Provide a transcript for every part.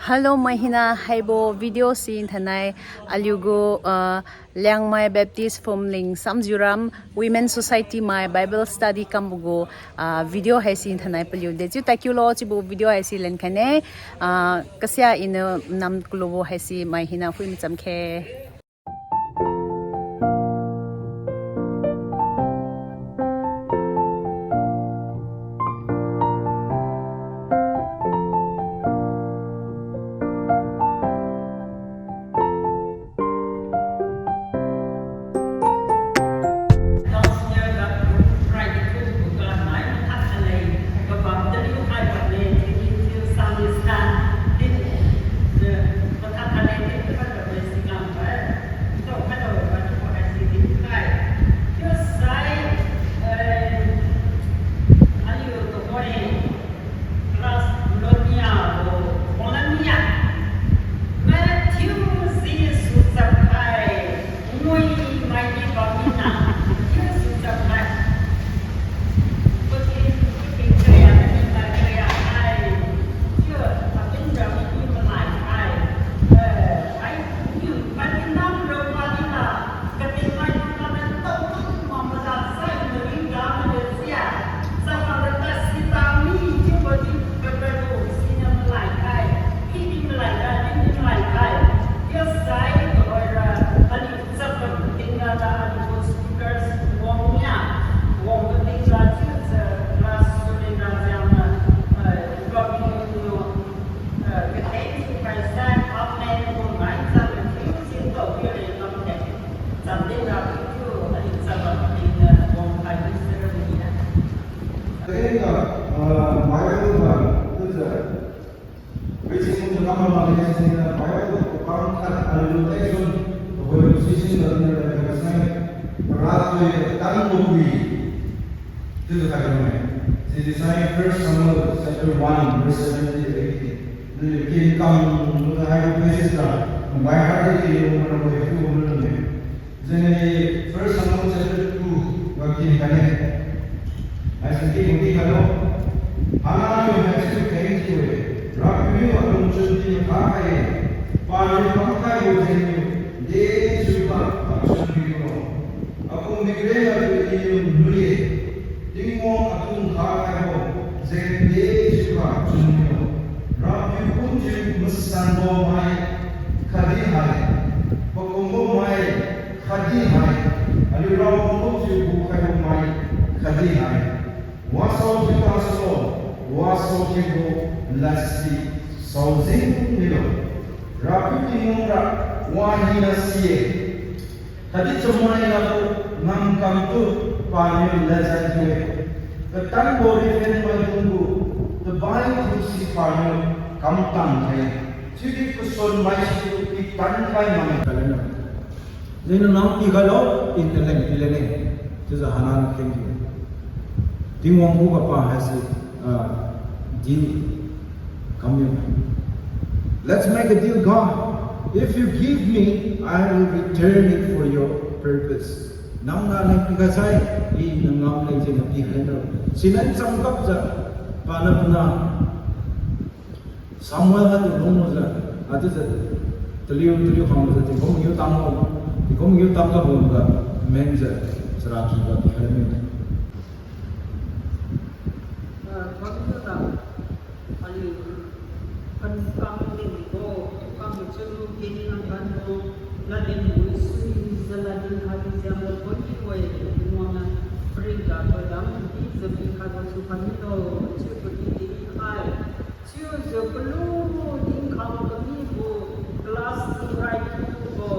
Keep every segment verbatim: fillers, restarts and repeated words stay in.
Hello, mai hina haibo video si nthainai aliugu, uh, Liangmai Baptist Phumling Samziuram Women Society mai Bible study kambogu, uh, video haisi nthainai paliu dechiu tadkiulo chiubo video haisi lenkhaine, uh, kasia iniu nam kulubo haisi mai hina phui macham khe. Keng ga, ah, Bible ga, tujiu, preaching kum jengam ma le, sisi na Bible ga pang khat aliu lu tai sun, tuhoi lu sisi na le le le sai, para tui tang lu wi, tujiu khai lu me. Sisi sai First Samuel chapter one, verse seventeen to eighteen. Lu kin kam lu hai lu passage ga, by heart di lu ma lu wi tu lu me. Jengni First Samuel chapter two ga kin kane. Haisi kin kin kalo. Hannah niu haisi keng thiu-e. Rapiu niu alung chun di makha khai-e. Paniu kamkhaibo jengniu dejiuga pachun biro. Akum mikreng atu iniu nui-e. Tingwang atung kha khaibo jeng dejiuga chunmilo. Rapiu kumjiu masanbo mai khatdi hai, pakumbo mai khatdi hai, aliu Rawang kumjiu gukhaibo mai khatdi hai. Wasao thiu tasulo, wasao thiubo ladsi saojing milo. Rapiu Tingwang ra wahina si-e. Khatdi chamai labo ngamkamtu paniu ladjan thiu-e. Katanbo riphen maidunggu tabai thiusi paniu kamtan khai-e. Chiudi kason mai situ pitan khai mane kalena. Jengniu nang pikhailo, in taleng pilene. Chiujiu Hannah niu kengjiu Tingwang khuga pa haise, ah, deal kamniu. Let's make a deal, God. If you give me, I will return it for your purpose. Nangniu leng pikhai sai, I nang ngam leng jengniu pikhailo. Siniu chamkapjiu, pana pana Samuel haitu lunglujiu, haichiujiu, taliu taliu khanglujiu, tingkum mangiu tambo, tingkum mangiu tamga bamga, menjiu, charaky ga pikhai miu. Ah, thonjiu ta, aliu, kankam tingbo, kam chunlu kini nang kanbo, ladin wi sui, jiu ladin hadi jiambo thonjiu-e, Tingwang niu, pringga thoidam, dijiu pikhaibo su khan milo, chiubo di di khai. Chiujiu kalu dinkhang kamibo class tingrai kiubo,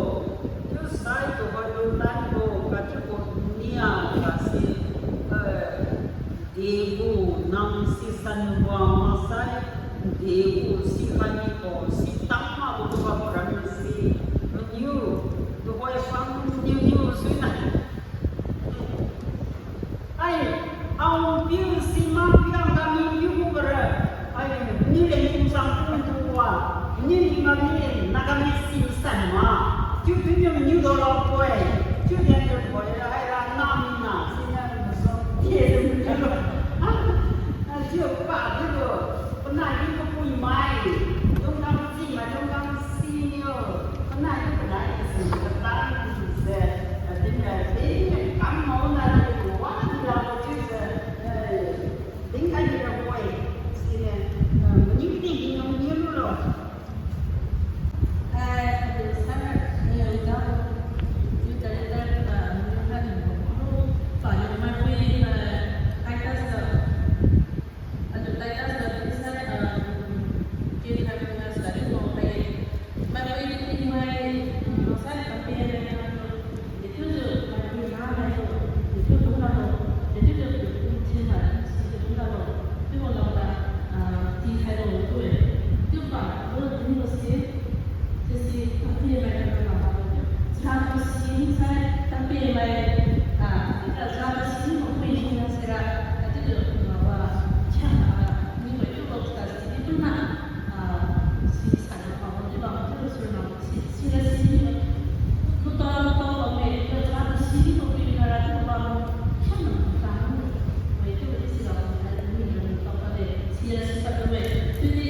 chiusai tuhoi lu tanbo kachiubo nia gase, eh, degu nang sisan wang maksai, degu sikhai mibo, sitang makbo chiubo param si, maniu, tuhoi pang niu niu suina. Ai, aopiu si makpiang kami piu kukara. Ai, niu le niu chang pun tu wa. Niu ni mami Nagamese si san ma. Chiu tu niu niu do lao koi. Chiu niu niu koi ra, ai ra na mi na. Si niu so. Ye, niu lo. Ah, chiu pa niu lo. Pena niu ko pui mai. Dung na si Si, si, si, tampi mai kami ma ba. Chara si sai, tampi mai, ah, ika chara si mo pui ni na sira, ati tu ma ba, cha, ah, ni mo tu ba ta si ni tu na, ah, si sa na ba, ni ba, tu su na, si, si la si ni. Lu ta, lu ta ba me, lu ta si ni mo pui ni na ra tu ba, cha na ta ni. Mai tu si la, ni na ta ba de, si la si ta ba me. Tu ni,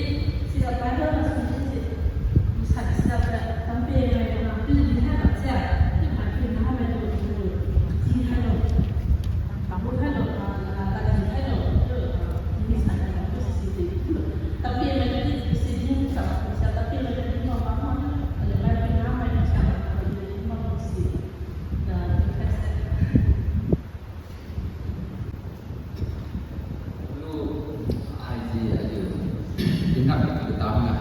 si la ba la si ni si. Lu, haisi aliu tingkak katang na.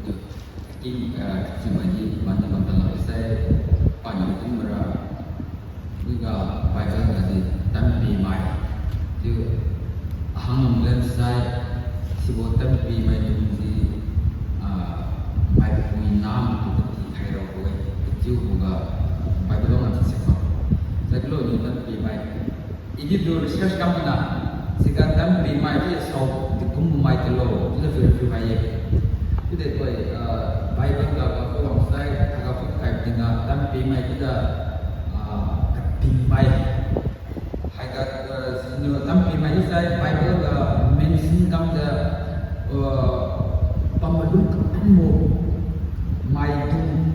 Aliu king, ah, kachiu maidi mata mata la sai pan kum mara. Duga Bible gadi tampi mai. Chiu ahang lam sai sibo tampi maidung si, ah, maipui nam tu kati khai rabo we. Kachiu boga Bible lam si sekma. Sai kalo ni tampi mai. Idi tu research kam na, siga tampi mai di sao di kum mai talo, di na feel feel mai ye. Di de koi, ah, Bible ga ga ko wang sai, ga ko kai di na tampi mai di da, ah, kating mai. Haiga, ah, sinu tampi mai di sai, Bible ga mention kam da, ah, pamalung kam mo mai dung.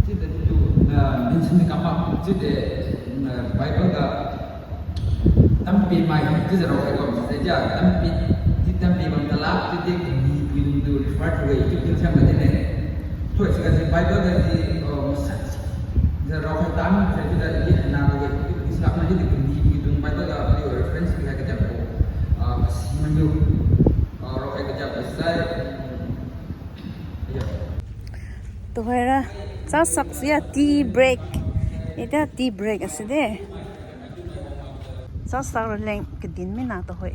Chiude tu, ah, mention kam ma, chiude, ah, Bible ga Tampi mai, chiujiu raokhai bam, sijia, tampi, di tampi bam tala, chiudi kani puidung tu refer to-e, chiu chiu siam ga dine. Thoi siga si Bible ga si, um, sa, jiu raokhai tang, sa chiuda di hana ga we, chiu di slak na di kani puidung Bible ga di reference pikhai kajiu ko, ah, si mangiu, ah, raokhai kajiu ko sai, um, Tuhoira, chasak sia tea break. Ita tea break aside. Chasak raleng kadin mina tuhoi.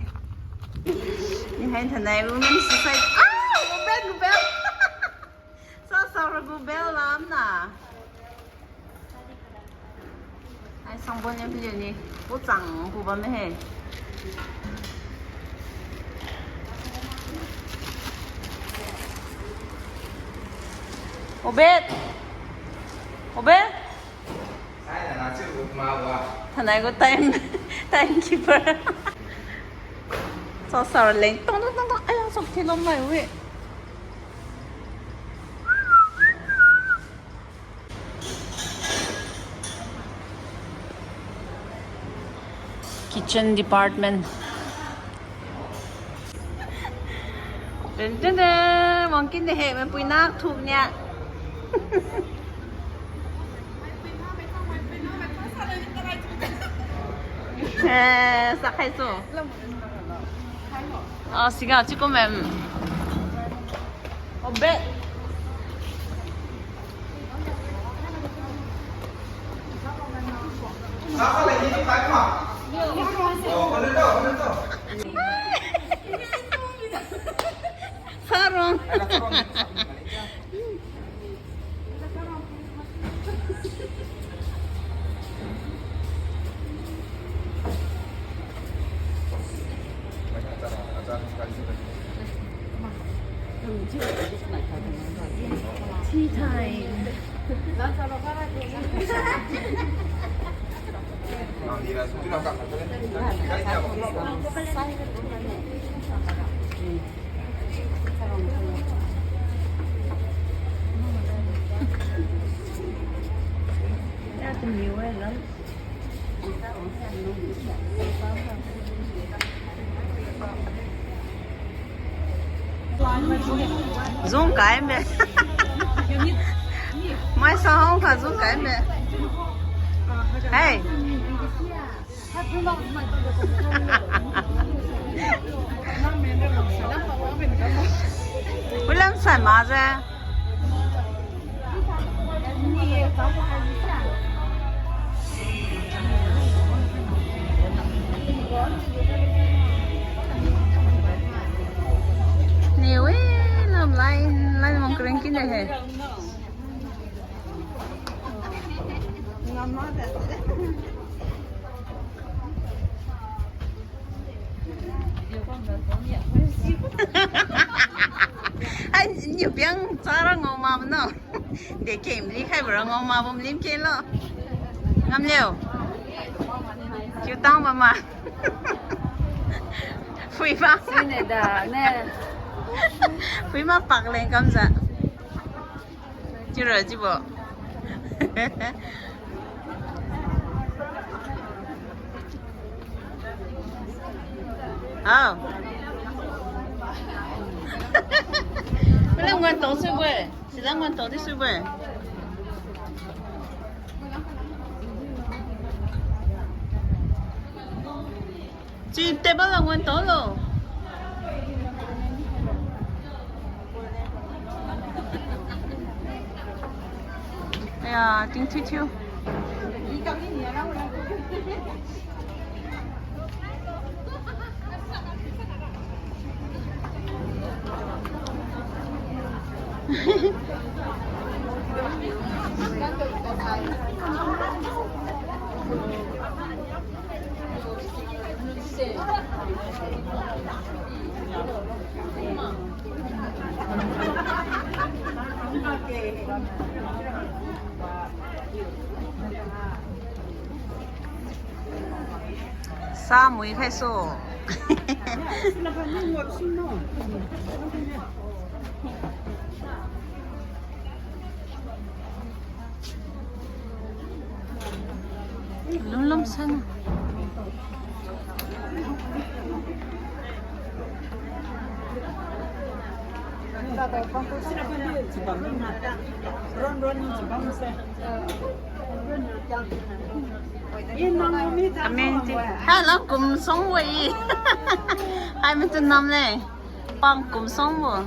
Ni hai thanai women society. Ah, gubel, gubel. Chasak ra gubel lamna. Ai, sangbon niu video ni, kuchang hu bamme he. Obed! Obed! Thanai gu time, timekeeper. Chasak raleng, tong, tong, tong, tong. Aya, sok thilom mai wi. Kitchen department. Dun dun dun, wangkin de he, maipui nak thup nia. Eh, sakhai so. Oh, siga, chiu kum em. Obed. Sarong. Tea time. Zung kai me. Mai sa hong ka zung kai me. Hey. Ulam san ma je. Kering kine he. Ai, niu biang chara ngao ma mano. De kem li khai bora ngao ma bam lim ke lo. Ngam liu. Kiu tang mama. Phui ma. Sine da ne. Phui ma pak leng kamjiu. Chiura chiubo. Hao. Wala nguan tao suibo-e. Sila nguan tao di suibo-e. Chi table la nguan tao lo. Aya, ting thiu thiu. Sa mui khai so. Lum lum sana. Community. Hai, lam kum song wei. Hai, mi tu nam le. Pang kum song bo.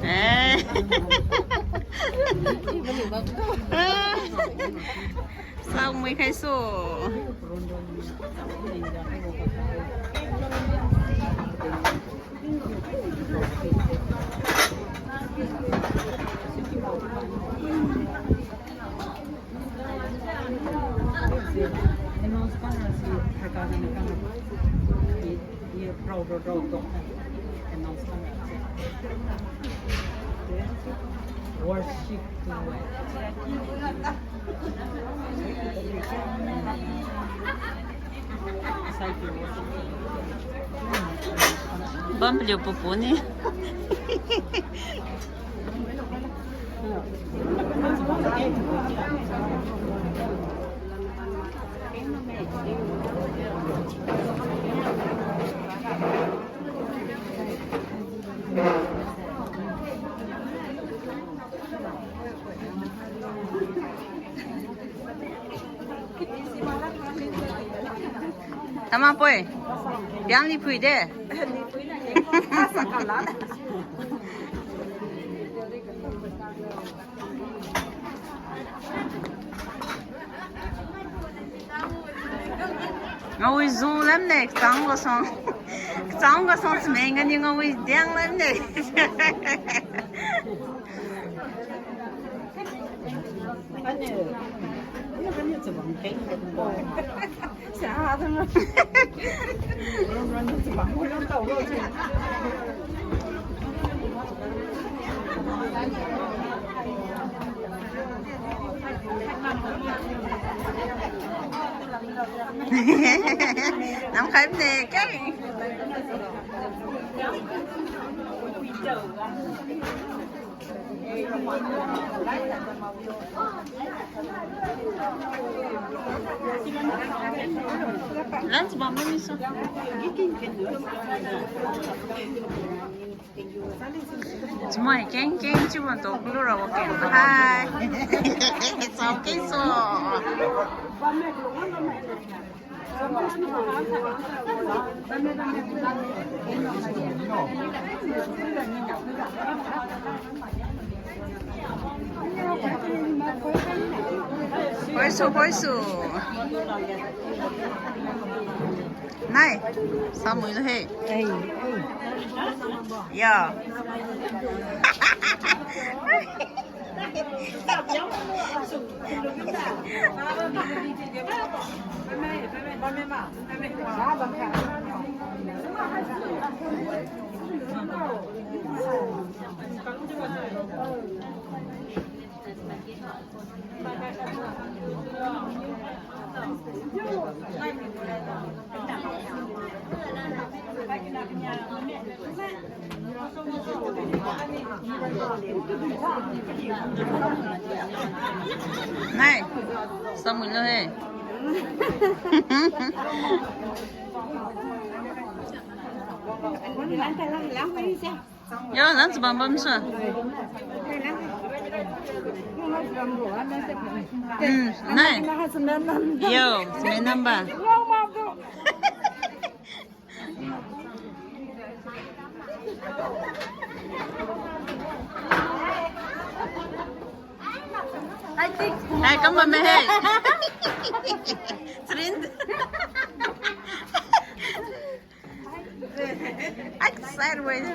Eh. Sa mui khai so. Worship. Bamliu pupu ni. Tama poi. Biang ni phui de. Ngawi zung lam ne, kachang gasong. Kachang gasong chimeng ganiu ngawi diang lam ne. Nam khai ne, keng. Lunch bam bam miso. Chumai keng keng chiubo tu kulu ra wa keng. Hi. It's okay so. Hoisu, hoisu. Nai, samui lo he. Ei, ei. Ya. Nai, samui lo he. Yo, lunch bam bam su. Hmm, nai. Yo, sime namba. Hai, kam bamme he. Trin. Ai, sideways.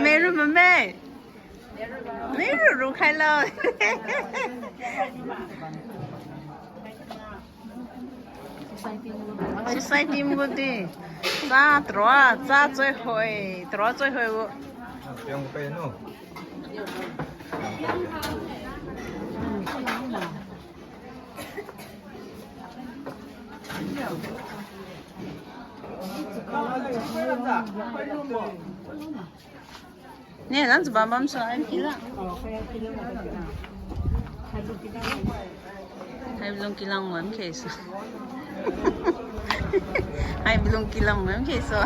Meru mame. Meru ru khailo. Society mgu di. Cha trua, cha choi hoi, trua choi hoi gu. Ni, nang bam bam su, ai kilang. Hai lung kilang wam ke su. Hai lung kilang wam ke su.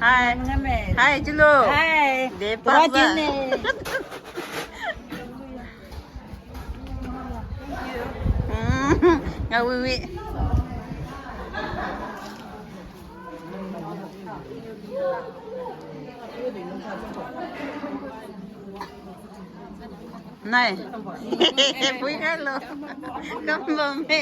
Hai. Hai, Chulu. Hai. De pa. Mm, nga wi wi. Nai. Pui khailo. Kam bamme.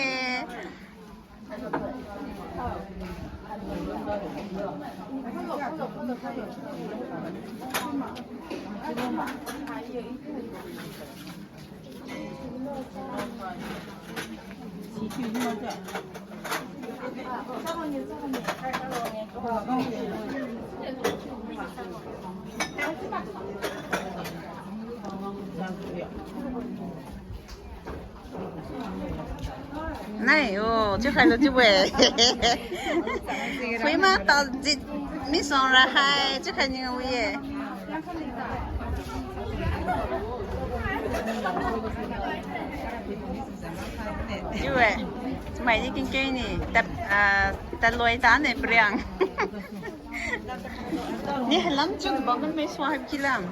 Nai, o, chiu khailo chiu-e. Phuima tao jit mi song ra hai, chiu khai ni wi-e. Chiu-e. Mai di king keng ni, tat, ah, tat loi ta ne priang. Ni halam chiu ba kan mai swa hai kilang.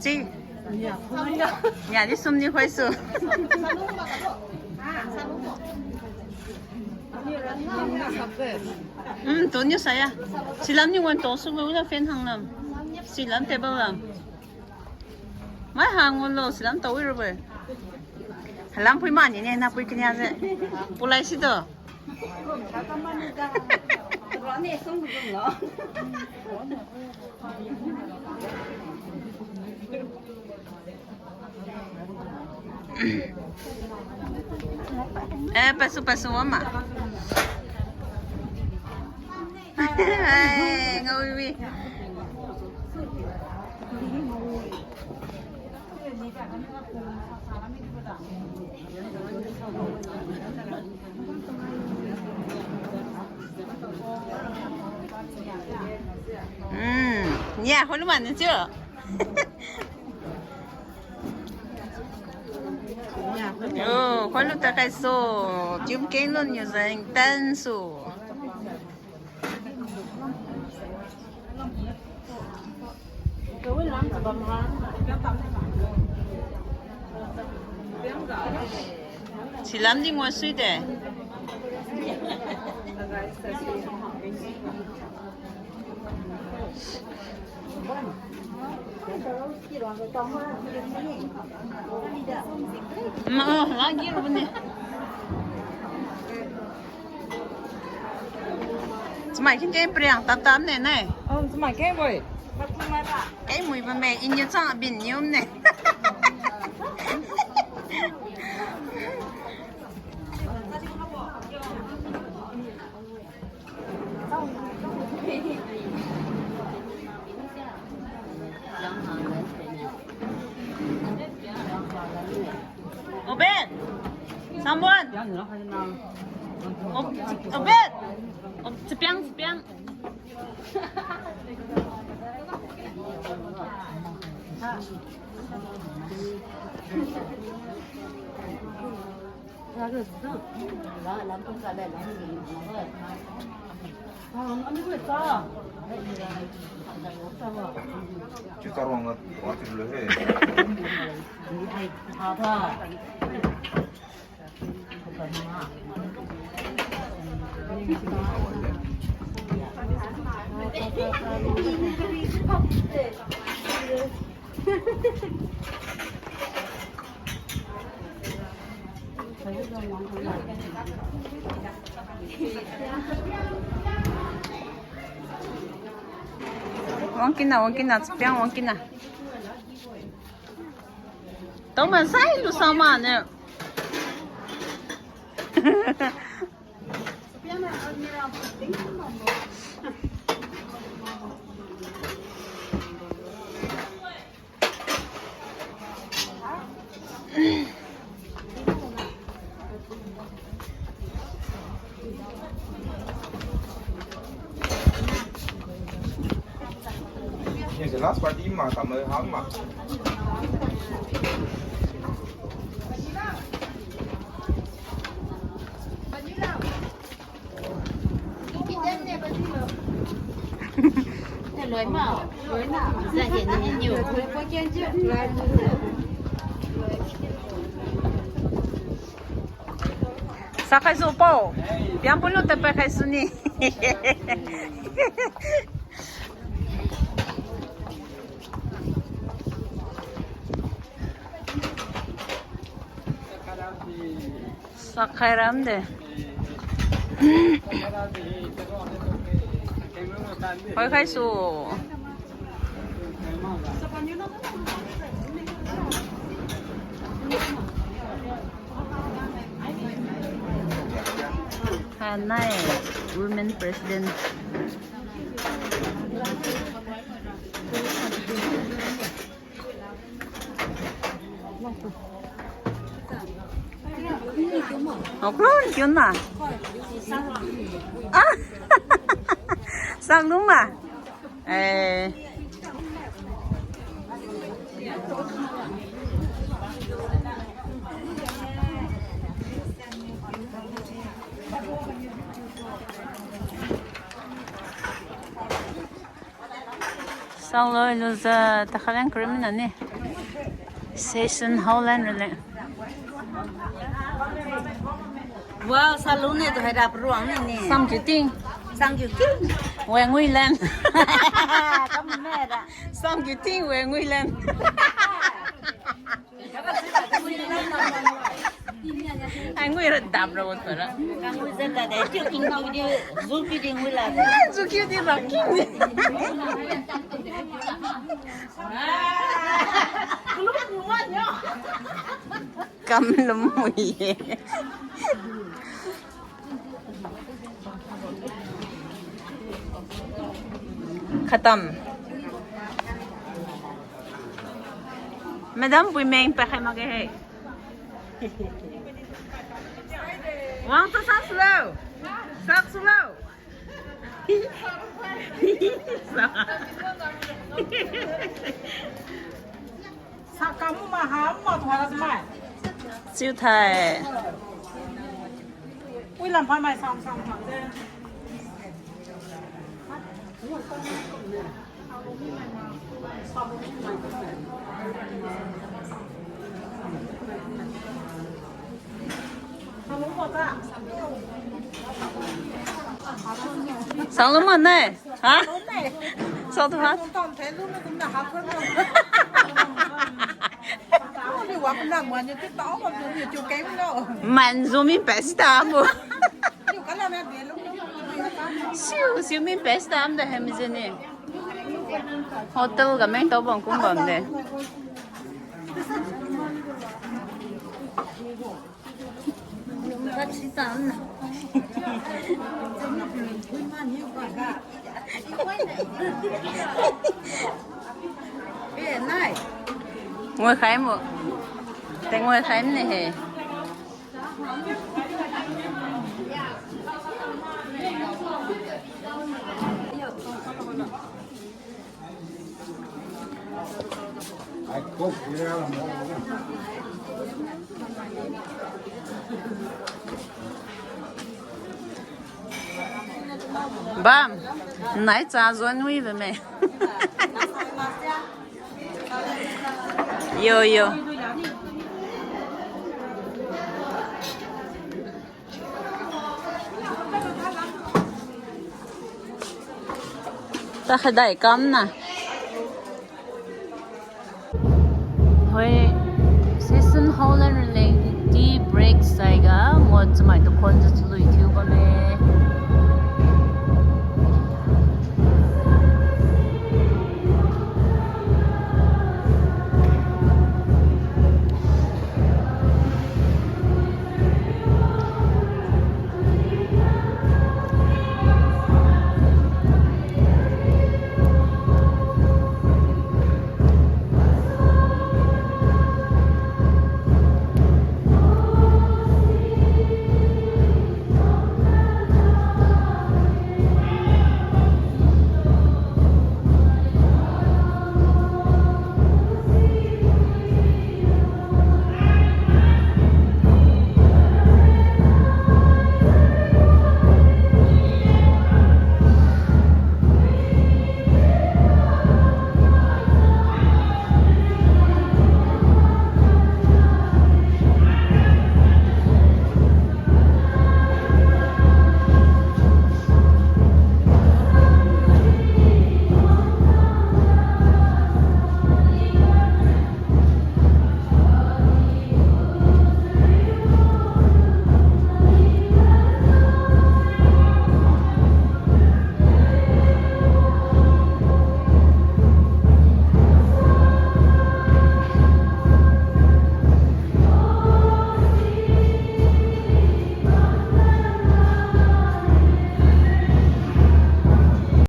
Si. Nia di sum ni khoi su. Hmm, tu niu saya. Silam ni wan to su bu la fan hang lam. Silam table lam. Mai hang wan lo silam to wi ro be. Halam pui ma ni ne na pui kania se. Pulai si to. Eh, pasu, pasu, mama. Hai, ngawi wi. Hmm, ya, holu mana cio? Yo, holu takai so, jum keng lon yo zeng tan so. Silam di ngua sui de. Ma, oh, lagi rubuni. Chamai keng keng priang tap tap ne nai. Oh, chamai keng boi. Keng mui ba me, inyo chang abin nyum ne. Obed! Someone! Ob-, Obed! Ob-, chapiang, chapiang. Chiu charwang ga wati lu he. Wangkinna, wangkinna, chapiang wangkinna. Toma sai lu sama ne. Yes, the last party ma, tamai hang ma. Sakhai su po. Piang pulu tepe khai suni. Sakhai ram de. Hoi khai su. Hanai, women president. Oklon kiuna. Ah. Sang luma. Eh. Sang loi lujiu takhalan krim na ni. Session hall lan rale. Wa, salon ne tu hai rap ruang ne ne. Sam kiu ting. Sam kiu ting. Weng wi lan. Kam me ra. Sam kiu ting, weng wi lan. Ai ngui ra dap ra wat ra. Kam ngui zan ta de, kiu king kiu di, zu kiu di ngui la. Zu kiu di ra king. Kam lum mui ye. Khatam. Madam, pui meng pakhai makge hai. Wang tu sak sulo. Sak sulo. Sa kamu ma ha ma tu ha la mai. Siu thai. Ui lam pha mai sam sam tham de. Sanglo ma nai. Ha? Sa tu ha? Manzu mi best ta mo. Siu, siu mi best ta am da hem jini. Hotel ga meng tao bang kum bam de. Ngoi khai mo. Te ngoi khai mne he. Bam, nai cha zuan wi bamme. Yo, yo. Ta khadai kamna. Hoi, session hall lan raleng tea break saiga, mo chamai tu khon jiu chalui thiu bamme.